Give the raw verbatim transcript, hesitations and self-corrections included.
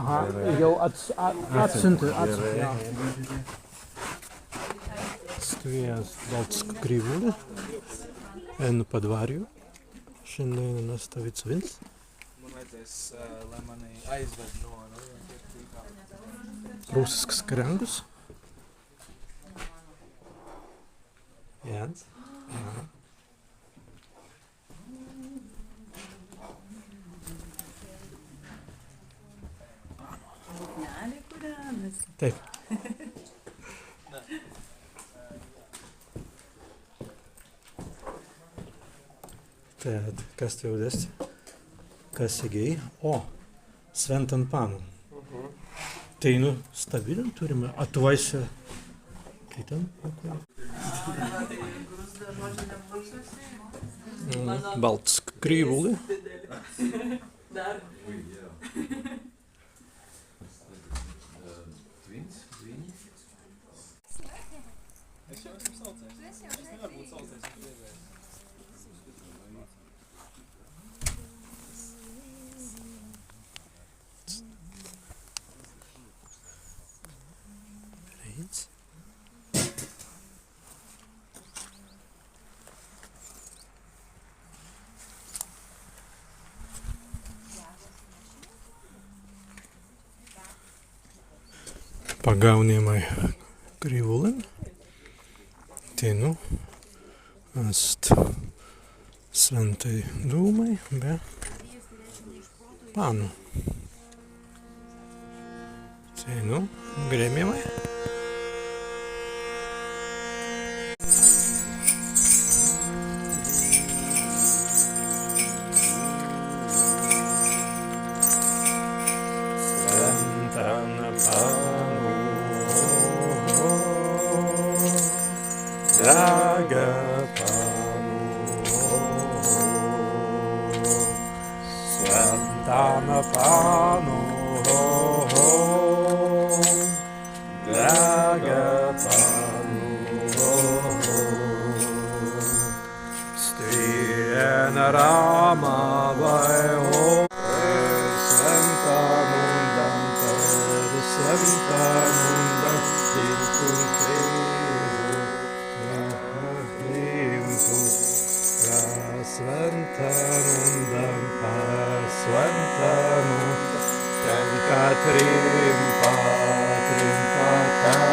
Aha, jāu ats-, a-, atsiuntei, atsiuntei, jā. Stwi ast Baltsks Krīwulis en Padwarju. Šandēinan ast stawīds wins. Prūsisks karaīnguns. Jānis. Jā. Taip. Tēt, kas tēt ast? Kas segēi? O, Swintan pannu. Mhm. Teinū stabilin turrimai, a tuwāise kitan. Mm, Baltsks Krīwulis. Pagaūnimai Krīwulin. Teinū ast Swintai Dūmai be pannu. Teinū grēmimai. Swintan pannu, dega pannu, Swintan pannu, dega pannu. Stwi en Rāmawai, o, per swintan undan, per swintan undan, tīt un trību, na, rimtu, per swintan undan, per swintan undan, tenka trimpa, trimpa,